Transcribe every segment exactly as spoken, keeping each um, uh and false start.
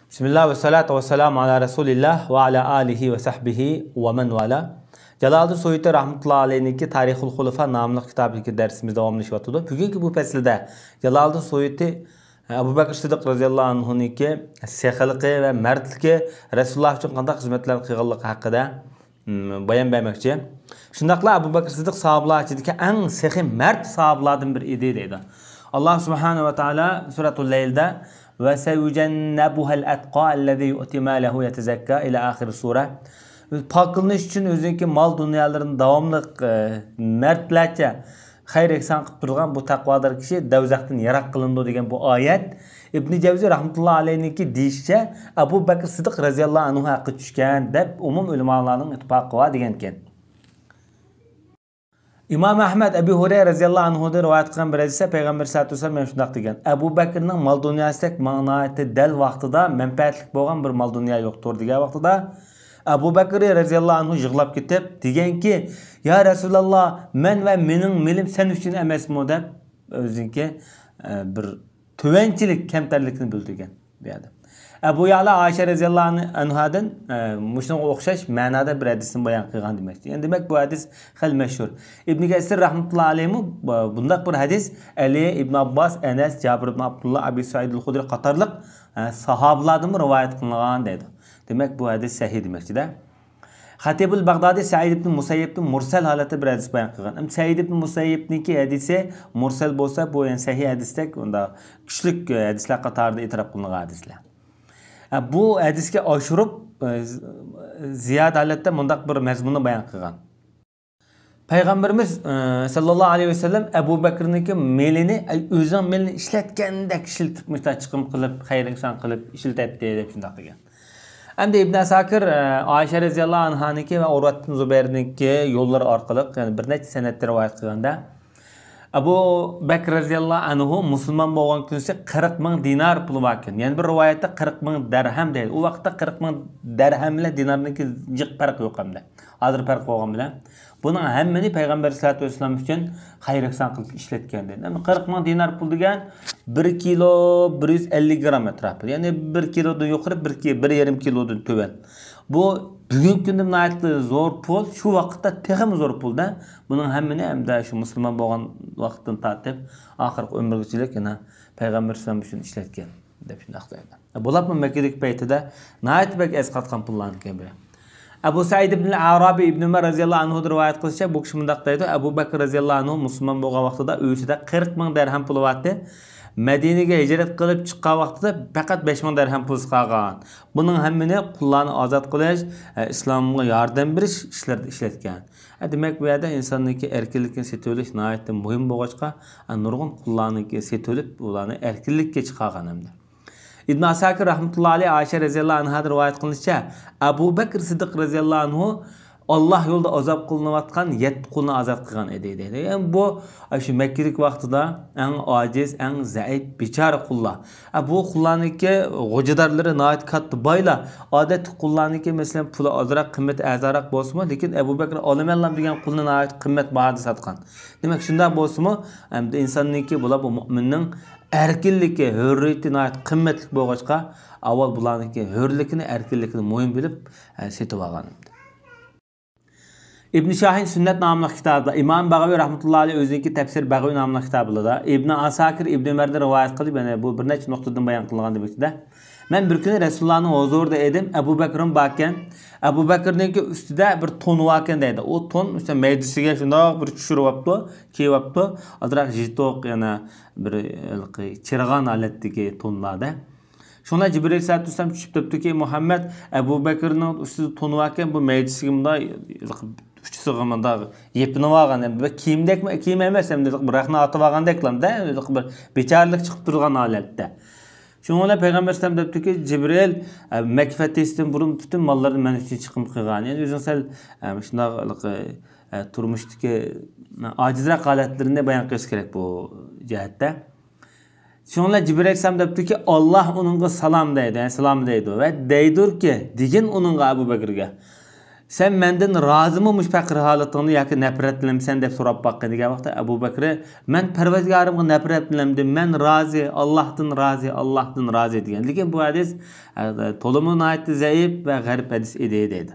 بىسمىللا ۋەسسالاتۇ ۋەسسالامۇ ئالا رەسۇلىللا ۋە ئالا ئالىھى ۋە سەھبىھى ۋە مەن ۋالا. جالالىدىن سۇيۇتى رەھمەتۇللا ئەلەيھنىڭكى تارىخۇل خۇلەفا ناملىق كىتابىدىكى دەرسىمىز داۋاملىشىۋاتىدۇ. بۈگۈنكى بۇ پەسىلدە جالالىدىن سۇيۇتى ئەبۇ بەكرى سىددىق رەزىياللاھۇ ئەنھۇنىڭكى سېخىلىقى ۋە مەردلىكى، رەسۇلۇللا ئۈچۈن قانداق خىزمەتلەرنى قىلغانلىقى ھەققىدە بايان بەرمەكچى. شۇنداقلا ئەبۇ بەكرى سىددىق ساھابىلار ئىچىدىكى ئەڭ سېخىي مەرد ساھابىلاردىن بىرى ئىدى دەيدۇ. ئاللا سۇبھانەھۇ ۋە تائالا سۈرەتۇل لەيلدە، «وَسَيُجَنَّبُهَا الْأَتْقَى الَّذِي يُؤْتِي مالَهُ يَتَزَكَّى» ئىلە ئاخىر سۈرە. پاكلىنىش ئۈچۈن ئۆزىنىڭكى مال دۇنيالىرىنى داۋاملىق، ئە، مەردلەرچە خەير ئېھسان قىلىپ تۇرغان بۇ تەقۋادار كىشى دەۋزەختىن يىراق قىلىنىدۇ دېگەن بۇ ئايەت ئىبنى جەۋزى رەھمەتۇللا ئەلەيھنىڭكى دېيىشىچە ئەبۇ بەكرى سىددىق رەزىياللاھۇ ئەنھۇ ھەققىدە چۈشكەن دەپ ئومۇم ئۆلىمالارنىڭ ئىتتىپاقى بار دېگەنكەن. ئىمام ئەھمەد ئەبۇ ھۇرەيرە رەزىياللاھۇ ئەنھۇدىن رىۋايەت قىلغان بىر ھەدىستە پەيغەمبەر سەللەللاھۇ ئەلەيھى ۋەسەللەم شۇنداق دېگەن: «ئەبۇ بەكرىنىڭ مال دۇنياسىدەك ماڭا ناھايىتى دەل ۋاقتىدا مەنپەئەتلىك بولغان بىر مال دۇنيا يوقتۇر» دېگەن ۋاقتىدا ئەبۇ بەكرى رەزىياللاھۇ ئەنھۇ يىغلاپ كېتىپ دېگەنكى: «يا رەسۇلاللا، مەن ۋە مېنىڭ مېلىم سەن ئۈچۈن ئەمەسمۇ؟» دەپ ئۆزىنىڭكى، ئە، بىر تۆۋەنچىلىك، كەمتەرلىكنى بىلدۈرگەن بۇ يەردە. ئەبۇ يەئلە ئائىشە رەزىياللاھۇ ئەنھادىن، ئە، مۇشۇنىڭغا ئوخشاش مەنادا بىر ھەدىسنى بايان قىلغان دېمەكچى. يەنى دېمەك، بۇ ھەدىس خېلى مەشھۇر. ئىبنى كەسىر رەھمەتۇللا ئەلەيھىمۇ بۇ، بۇنداق بىر ھەدىس ئەلى ئىبن ئابباس، ئەنەس، جابىر ئىبن ئابدۇللا، ئەبى سەئىدۇل خۇدرى قاتارلىق، ئە، ساھابىلاردىنمۇ رىۋايەت قىلىنغان دەيدۇ. دېمەك، بۇ ھەدىس سەھىھ دېمەكچىدە. خەتىبۇل باغدادى سەئىد ئىبن مۇسەييىبتىن مۇرسەل ھالەتتە بىر ھەدىس بايان قىلغان. ئەمدى سەئىد ئىبن مۇسەييىبنىڭكى ھەدىسى مۇرسەل بولسا، بۇ يەنە سەھىھ ھەدىستەك، ئۇنداق كۈچلۈك ھەدىسلەر قاتارىدا ئېتىراپ قىلىنغان ھەدىسلەر. ئە، بۇ ھەدىسكە ئاشۇرۇپ، ئە، ز-، زىيادە ھالەتتە مۇنداق بىر مەزمۇننى بايان قىلغان. پەيغەمبىرىمىز، ئە، سەللەللاھۇ ئەلەيھى ۋەسەللەم ئەبۇ بەكرىنىڭكى مېلىنى، ئە، ئۆزىنىڭ مېلىنى ئىشلەتكەندەك ئىشلىتىپ، مۇشۇنداق چىقىم قىلىپ، خەير ئېھسان قىلىپ ئىشلىتەتتى دەپ شۇنداق دېگەن. ئەمدى ئىبن ئەساكىر، ئە، ئائىشە رەزىياللاھۇ ئەنھانىڭكى ۋە ئۇرۋەت ئىبن زۇبەيرنىڭكى يوللىرى ئارقىلىق، يەنى بىر نەچچە سەنەدتە رىۋايەت قىلغاندا، ئەبۇ بەكرى رەزىياللاھۇ ئەنھۇ مۇسۇلمان بولغان كۈنسى قىرىق مىڭ دىنار پۇلى باركەن. يەنە بىر رىۋايەتتە قىرىق مىڭ دەرھەم دەيدۇ. ئۇ ۋاقىتتا قىرىق مىڭ دەرھەم بىلەن دىنارنىڭكى جىق پەرقى يوق ئەمدى. ھازىر پەرق بولغان بىلەن. بۇنىڭ ھەممىنى پەيغەمبەر سەللەللاھۇ ئەلەيھى ۋەسەللەم ئۈچۈن خەير ئېھسان قىلىپ ئىشلەتكەن دەيدۇ. ئەمدى قىرىق مىڭ دىنار پۇل دېگەن بىر كىلو بىر يۈز ئەللىك گرام ئەتراپىدا. يەنى بىر كىلودىن يۇقىرى، بىر كى-، بىر يېرىم كىلودىن تۆۋەن. بۇ بۈگۈنكى كۈندە ناھايىتى زور پۇل، شۇ ۋاقىتتا تېخىمۇ زور پۇلدا. بۇنىڭ ھەممىنى ئەمدى شۇ مۇسۇلمان بولغان ۋاقىتتىن تارتىپ ئاخىرقى ئۆمرىگىچىلىك يەنە پەيغەمبەر ئەلەيھىسسالام ئۈچۈن ئىشلەتكەن دەپ شۇنداق دەيدۇ. بولۇپمۇ مەككىدىكى پەيتىدە ناھايىتى بەك ئەسقاتقان پۇللارنىڭكى بىرى. ئەبۇ سەئىد ئىبنىل ئەرابى ئىبنى ئۆمەر رەزىياللاھۇ ئەنھۇدىن رىۋايەت قىلىشىچە، بۇ كىشى مۇنداق دەيدۇ: ئەبۇ بەكرى رەزىياللاھۇ ئەنھۇ مۇسۇلمان بولغان ۋاقتىدا ئۆيىسىدە قىرىق مىڭ دەرھەم پۇلى بارتى. مەدىنىگە ھىجرەت قىلىپ چىققان ۋاقتىدا پەقەت بەش مىڭ دەرھەم پۇلىسى قالغان. بۇنىڭ ھەممىنى قۇللارنى ئازاد قىلىش، ئە، ئىسلامغا ياردەم بېرىش ئىشلىرىدا ئىشلەتكەن. ئە، دېمەك، بۇ يەردە ئىنساننىڭكى ئەركىنلىكىنى سېتىۋېلىش ناھايىتى مۇھىم بولغاچقا، ئە، نۇرغۇن قۇللارنىڭكى سېتىۋېلىپ، ئۇلارنى ئەركىنلىككە چىقارغان ھەمدە. ئىبن ئەساكىر رەھمەتۇللا ئەلەيھ ئائىشە رەزىياللاھۇ ئەنھادىن رىۋايەت قىلىنىشىچە، ئەبۇ بەكرى سىددىق رەزىياللاھۇ ئەنھۇ ئاللا يولىدا ئازاب قىلىنىۋاتقان يەتتە قۇلنى ئازاد قىلغان ئىدى، دەيدۇ. يەنى بۇ، شۇ مەككىدىكى ۋاقتىدا ئەڭ ئاجىز، ئەڭ زەئىپ، بىچارە قۇللار. ئە، بۇ قۇللارنىڭكى غوجىدارلىرى ناھايىتى كاتتا بايلار. ئادەتتىكى قۇللارنىڭكى، مەسىلەن، پۇلى ئازراق، قىممىتى ئەرزانراق بولسىمۇ، لېكىن ئەبۇ بەكرى ئالىمەنلام دېگەن قۇلنى ناھايىتى قىممەت باھادا ساتقان. دېمەك، شۇنداق بولسىمۇ، ئەمدى ئىنساننىڭكى، بۇلار بۇ مۆمىننىڭ ئەركىنلىكى، ھۆررىيىتى ناھايىتى قىممەتلىك بولغاچقا، ئاۋۋال بۇلارنىڭكى ھۆرلۈكىنى، ئەركىنلىكىنى مۇھىم بىلىپ، ئە، سېتىۋالغان. ئىبن شاھىن سۈننەت ناملىق كىتابىدا، ئىمام بەغەۋى رەھمەتۇللا ئەلەيھ ئۆزىنىڭكى تەپسىر بەغەۋى ناملىق كىتابىدا، ئىبن ئاساكىر ئىبن ئۆمەردىن رىۋايەت قىلىپ، يەنە بۇ بىر نەچچە نۇقتىدىن بايان قىلغان دېمەكچىدە، مەن بىر كۈنى رەسۇلۇللانىڭ ھۇزۇرىدا ئىدىم، ئەبۇ بەكرىمۇ باركەن. ئەبۇ بەكرىنىڭكى ئۈستىدە بىر تون باركەن دەيدۇ. ئۇ تون ئۆشە مەيدىسىگە شۇنداق بىر چۈشۈرۈۋاپتۇ، كىيىۋاپتۇ. ئازراق ژېتوق، يەنە بىر ھېلىقى چىرىغان ھالەتتىكى تونلاردە. شۇڭا جىبرىل ئەلەيھىسسالاتۇ ۋەسسالام چۈشۈپ دەپتۇكى، مۇھەممەد، ئەبۇ بەكرىنىڭ ئۈستىدە تون باركەن، بۇ مەيدىسىگە مۇنداق ئۇچىسىغا مۇنداق يېپىنىۋالغان، بىر كىيىمدەكمۇ، كىيىم ئەمەس، ئەمدى بىر رەخنە ئاتىۋالغاندەكلا، بىر بىچارىلىك چىقىپ تۇرغان ھالەتتە. شۇنىڭ بىلەن پەيغەمبەر ئەلەيھىسسالام دەپتۇكى، جىبرىل، ئە، مەككە پەتھىسىدىن بۇرۇن پۈتۈن ماللىرىنى مەن ئۈچۈن چىقىم قىلغان. يەنى ئۆزىنىڭ سەل، ئە، شۇنداق، ئە، تۇرمۇشتىكى، ئە، ئاجىزراق ھالەتلىرىنى بايان قىلىش كېرەك بۇ جەھەتتە. شۇنىڭ بىلەن جىبرىل ئەلەيھىسسالام دەپتۇكى، ئاللا ئۇنىڭغا سالام دەيدۇ، يەنى سالام دەيدۇ ۋە دەيدۇركى، دېگىن ئۇنىڭغا، ئەبۇ بەكرىگە، «سەن مەندىن رازىمۇ مۇشۇ پەقىر ھالىتىڭدىن ياكى نەپرەتلىنىمسەن؟» دەپ سوراپ باققىن دېگەن ۋاقىتتا، ئەبۇ بەكرى، «مەن پەرۋەردىگارىمغا نەپرەتلىنەمدىم، مەن رازى، ئاللاھتىن رازى، ئاللاھتىن رازى» دېگەن. لېكىن بۇ ھەدىس، ئە، تولىمۇ ناھايىتى زەئىپ ۋە غەرىب ھەدىس ئىدى، دەيدۇ.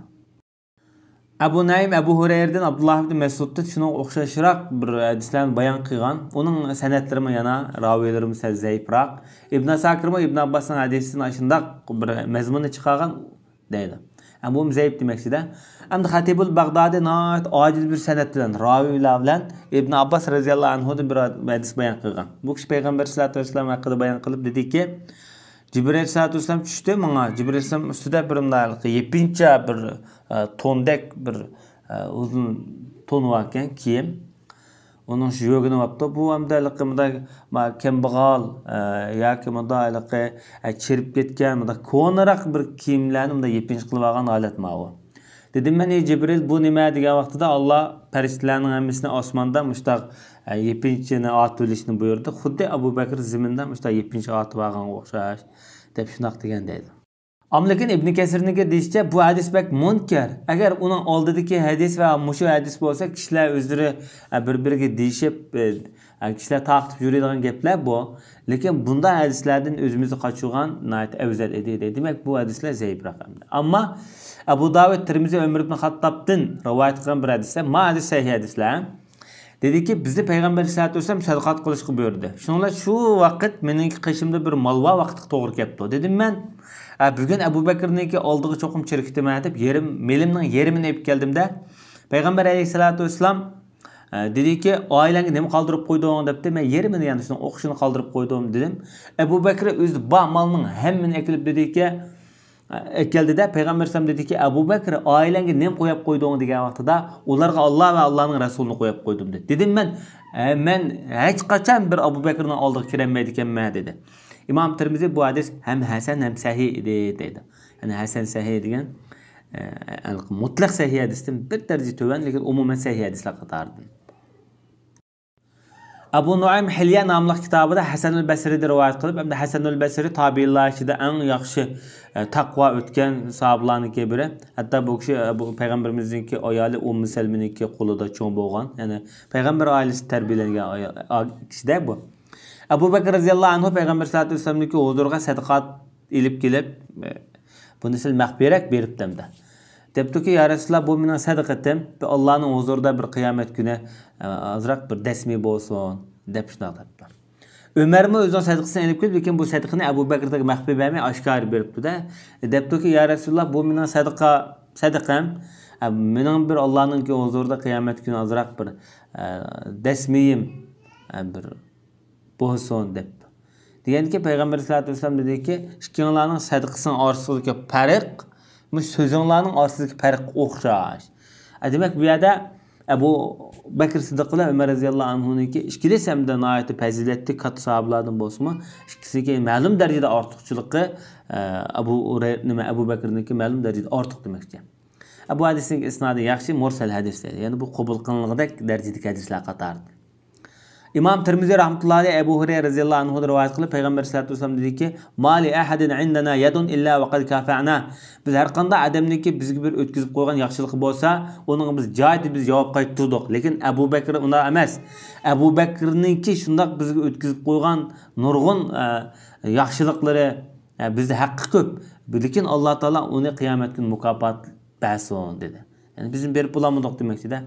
ئەبۇ نەئىم ئەبۇ ھۇرەيرىدىن، ئابدۇللاھ ئىبن مەسئۇدتىن شۇنىڭغا ئوخشاشراق بىر ھەدىسلەرنى بايان قىلغان. ئۇنىڭ سەنەدلىرىمۇ يەنە، راۋىيلىرىمۇ سەل زەئىپراق. ئىبن ئەساكىرمۇ ئىبن ئابباسنىڭ ھەدىسىدىن ئاشۇنداق بىر مەزمۇننى چىقارغان، دەيدۇ. ئەمما بۇمۇ زەئىپ دېمەكچىدە. ئەمدى خەتىبۇل باغدادى ناھايىتى ئاجىز بىر سەنەد بىلەن، راۋىيلار بىلەن ئىبن ئابباس رەزىياللاھۇ ئەنھۇدىن بىر ھەدىس بايان قىلغان. بۇ كىشى پەيغەمبەر سەللەللاھۇ ئەلەيھى ۋەسەللەم ھەققىدە بايان قىلىپ دېدىكى، جىبرىئىل ئەلەيھىسسالاتۇ ۋەسسالام چۈشتى ماڭا. جىبرىئىل ئەلەيھىسسالام ئۈستىدە بىر مۇنداق يېپىنچا بىر، ئە، توندەك بىر، ئە، ئۇزۇن تون باركەن، كىيىم. ئۇنىڭ شۇ يۆگىنى بوپتۇ. بۇ ئەمدى ھېلىقى مۇنداق، ما، كەمبەغال، ئە، ياكى مۇنداق ھېلىقى، ئە، چىرىپ كەتكەن، مۇنداق كونىراق بىر كىيىملەرنى مۇنداق يېپىنچا قىلىپ ئالغان ھالەت ماۋۇ. دېدىم مەن، «ئەي جىبرىل، بۇ نېمە؟» دېگەن ۋاقتىدا، «ئاللا پەرىشتىلەرنىڭ ھەممىسىنى ئاسماندا مۇشتاق، ئە، يېپىنچىنى ئارتىۋېلىشنى بۇيۇردى. خۇددى ئەبۇ بەكرى زېمىندا مۇشتاق يېپىنچا ئارتىۋالغانغا ئوخشاش» دەپ شۇنداق دېگەن دەيدۇ. ئەمما لېكىن ئىبن كەسىرنىڭكى دېيىشىچە، بۇ ھەدىس بەك مۇنكەر. ئەگەر ئۇنىڭ ئالدىدىكى ھەدىس ۋە مۇشۇ ھەدىس بولسا، كىشىلەر ئۆزلىرى، ئە، بىر-بىرىگە دېيىشىپ، ئە، ئە، كىشىلەر تارقىتىپ يۈرىدىغان گەپلەر بۇ. لېكىن بۇنداق ھەدىسلەردىن ئۆزىمىزنى قاچۇرغان ناھايىتى ئەۋزەل ئىدى، دەيدۇ. دېمەك، بۇ ھەدىسلەر زەئىپراق ئەمدى. ئەمما ئەبۇ داۋۇد، تىرمىزى ئۆمەر ئىبن خاتتابتىن رىۋايەت قىلغان بىر ھەدىسلەر، ما ھەدىس سەھىھ ھەدىسلەر. دېدىكى، بىزنى پەيغەمبەر ئەلەيھىسسالاتۇ ۋەسسالام سەدىقات قىلىشقا بۇيرۇدى. شۇنىڭ بىلەن شۇ ۋاقىت مېنىڭكى قېشىمدا بىر مال بار ۋاقىتقا توغرا كەپتۇ. دېدىم مەن، ئە، بۈگۈن ئەبۇ بەكرىنىڭكى ئالدىغا چوقۇم چىركىتىمەن دەپ، يېرىم، مېلىمنىڭ يېرىمىنى ئېلىپ كەلدىم-دە، پەيغەمبەر ئەلەيھىسسالاتۇ ۋەسسالام، ئە، دېدىكى، «ئائىلەڭگە نېمە قالدۇرۇپ قويدۇڭ؟» دەپتۇ. مەن يېرىمىنى، يەنى شۇنىڭ ئوخشىشىنى قالدۇرۇپ قويدۇم، دېدىم. ئەبۇ بەكرى ئۆزى بار مالنىڭ ھەممىنى ئەكېلىپ دېدىكى، ئەكەلدى-دە، پەيغەمبەر ئەلەيھىسسالام دېدىكى، «ئەبۇ بەكرى، ئائىلەڭگە نېمە قويۇپ قويدۇڭ؟» دېگەن ۋاقتىدا، «ئۇلارغا ئاللا ۋە ئاللانىڭ رەسۇلىنى قويۇپ قويدۇم» دېدى. دېدىم مەن، «ئە، مەن ھېچقاچان بىر ئەبۇ بەكرىنىڭ ئالدىغا كىرەلمەيدىكەنمەن» دېدى. ئىمام تىرمىزى بۇ ھەدىس ھەم ھەسەن ھەم سەھىھ ئىدى دەيدۇ. يەنى ھەسەن سەھىھ دېگەن، ئە، مۇتلەق سەھىھ ھەدىستىن بىر دەرىجە تۆۋەن، لېكىن ئومۇمەن سەھىھ ھەدىسلەر قاتارىدىن. ئەبۇ نۇئەيم ھىليە ناملىق كىتابىدا ھەسەنۇل بەسرىدىن رىۋايەت قىلىپ، ئەمدى ھەسەنۇل بەسرى تابىئىنلار ئىچىدە ئەڭ ياخشى، ئە، تەقۋا ئۆتكەن ساھابىلارنىڭكى بىرى. ھەتتا بۇ كىشى، ئە، بۇ پەيغەمبىرىمىزنىڭكى ئايالى ئۇممۇ سەلمىنىڭكى قولىدا چوڭ بولغان، يەنى پەيغەمبەر ئائىلىسىدە تەربىيەلەنگەن ئايال، ئا، كىشىدە بۇ. ئەبۇ بەكرى رەزىياللاھۇ ئەنھۇ پەيغەمبەر سەللەللاھۇ ئەلەيھى ۋەسەللەمنىڭكى ھۇزۇرىغا سەدىقات ئېلىپ كېلىپ، ئە، بۇنى سەل مەخپىيرەك بېرىپتۇ ئەمدى. دەپتۇكى، «يا رەسۇلاللا، بۇ مېنىڭ سەدىقىتىم، بۇ ئاللانىڭ ھۇزۇرىدا بىر قىيامەت كۈنى، ئە، ئازراق بىر دەسمى بولسۇن» دەپ شۇنداق دەپتۇ. ئۆمەرمۇ ئۆزىنىڭ سەدىقىسىنى ئېلىپ كېلىپ، لېكىن بۇ سەدىقىنى ئەبۇ بەكرىگە مەخپىي بەرمەي، ئاشكارا بېرىپتۇ-دە. دەپتۇكى، «يا رەسۇلاللا، بۇ مېنىڭ سەدىقە، سەدىقەم، ئە، مېنىڭ بىر ئاللانىڭكى ھۇزۇرىدا قىيامەت كۈنى ئازراق بىر، ئە، دەسمىيىم، ئە، بىر بولسۇن» دەپتۇ. دېگەندىكىن پەيغەمبەر سەللەللاھۇ ئەلەيھى ۋەسەللەم دېدىكى، «ئىككىڭلارنىڭ سەدىقىسىنىڭ ئارىسىدىكى پەرق مۇشۇ سۆزۈڭلارنىڭ ئارىسىدىكى پەرققە ئوخشاش.» ئە، دېمەك، بۇ يەردە ئەبۇ بەكرى سىددىق بىلەن ئۆمەر رەزىياللاھۇ ئەنھۇنىڭكى ئىككىلىسى ھەمدە ناھايىتى پەزىلەتلىك كاتتا ساھابىلاردىن بولسىمۇ، ئىككىسىنىڭكى مەلۇم دەرىجىدە ئارتۇقچىلىقى، ئە، ئەبۇ ھۇرەيرە، نېمە، ئەبۇ بەكرىنىڭكى مەلۇم دەرىجىدە ئارتۇق دېمەكچى. ئە، بۇ ھەدىسنىڭ ئىسنادى ياخشى، مۇرسەل ھەدىس دەيدۇ. يەنى بۇ قوبۇل قىلىنغۇدەك دەرىجىدىكى ھەدىسلەر قاتارىدىن. ئىمام تىرمىزى رەھمەتۇللاھى ئەلەيھى ئەبۇ ھۇرەيرە رەزىياللاھۇ ئەنھۇدىن رىۋايەت قىلىپ، پەيغەمبەر سەللەللاھۇ ئەلەيھى ۋەسەللەم دېدىكى، «ما لىئەھەدىن ئىندەنا يەدۇن ئىللا ۋەقەد كافەئنا.» بىز ھەر قانداق ئادەمنىڭكى بىزگە بىر ئۆتكۈزۈپ قويغان ياخشىلىقى بولسا، ئۇنىڭغا بىز جايىدا بىز جاۋاب قايتۇردۇق. لېكىن ئەبۇ بەكرى ئۇنداق ئەمەس. ئەبۇ بەكرىنىڭكى شۇنداق بىزگە ئۆتكۈزۈپ قويغان نۇرغۇن، ئە، ياخشىلىقلىرى، ئە، بىزدە ھەققى كۆپ. لېكىن ئاللا تائالا ئۇنى قىيامەت كۈنى مۇكاپات بەرسۇن، دېدى. يەنى بىزمۇ بېرىپ بولالمىدۇق دېمەكچىدە.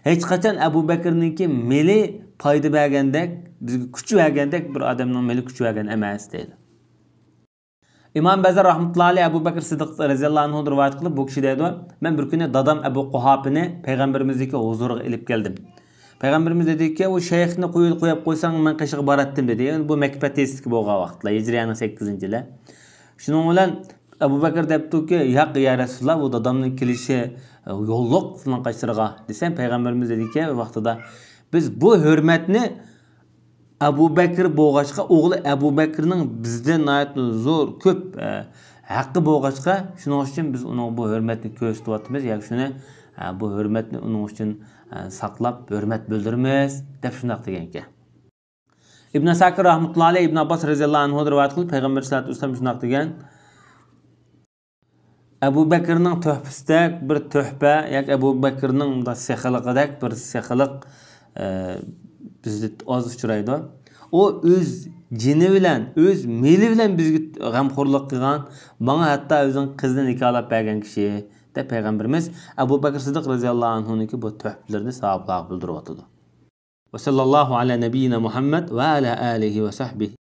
ھېچقاچان ئەبۇ بەكرىنىڭكى مېلى پايدا بەرگەندەك، بىزگە كۈچ بەرگەندەك بىر ئادەمنىڭ مېلى كۈچ بەرگەن ئەمەس، دەيدۇ. ئىمام بەززار رەھمەتۇللاھى ئەلەيھى ئەبۇ بەكرى سىددىق رەزىياللاھۇ ئەنھۇدىن رىۋايەت قىلىپ، بۇ كىشى دەيدۇ، مەن بىر كۈنى دادام ئەبۇ قۇھاپىنى پەيغەمبىرىمىزنىڭكى ھۇزۇرىغا ئېلىپ كەلدىم. پەيغەمبىرىمىز دېدىكى، ئۇ شەيخنى قويۇپ، قويۇپ قويساڭ، مەن قېشىغا باراتتىم، دېدى. يەنى بۇ مەككە پەتھىسىدىكى بولغان ۋاقىتلار، ھىجرىيەنىڭ سەككىزىنچى يىلى. شۇنىڭ بىلەن ئەبۇ بەكرى دەپتۇكى، ياق، يا رەسۇلاللا، بۇ دادامنىڭ كېلىشى، ئە، يوللۇق فىلان قاشلىرىغا، دېسەم، پەيغەمبىرىمىز دېدىكى، ۋاقتىدا، بىز بۇ ھۆرمەتنى ئەبۇ بەكرى بولغاچقا، ئوغلى ئەبۇ بەكرىنىڭ بىزدىن ناھايىتى زور، كۆپ، ئە، ھەققى بولغاچقا، شۇنىڭ ئۈچۈن بىز ئۇنىڭغا بۇ ھۆرمەتنى كۆرسىتىۋاتىمىز ياكى شۇنى، ئە، بۇ ھۆرمەتنى ئۇنىڭ ئۈچۈن، ئە، ساقلاپ، ھۆرمەت بىلدۈرىمىز، دەپ شۇنداق دېگەنىكەن. ئىبن ئەساكىر رەھمەتۇللاھى ئەلەيھى ئىبن ئابباس رەزىياللاھۇ ئەنھۇدىن رىۋايەت قىلىپ، پەيغەمبەر سەللەللاھۇ ئەلەيھى ۋەسەللەم شۇنداق دېگەن. ئەبۇ بەكرىنىڭ تۆھپىسىدەك بىر تۆھپە ياكى ئەبۇ بەكرىنىڭ مۇنداق سېخىلىقىدەك بىر سېخىلىق، ئە، بىزدە ئاز ئۇچرايدۇ. ئۇ ئۆز جېنى بىلەن، ئۆز مېلى بىلەن بىزگە غەمخورلۇق قىلغان، ماڭا ھەتتا ئۆزىنىڭ قىزىنى نىكاھلاپ بەرگەن كىشى، دەپ پەيغەمبىرىمىز ئەبۇ بەكرى سىددىق رەزىياللاھۇ ئەنھۇنىڭكى بۇ تۆھپىلىرىنى ساھابىلارغا بىلدۈرۈۋاتىدۇ. وصلى الله على نبينا محمد وعلى آله وصحبه.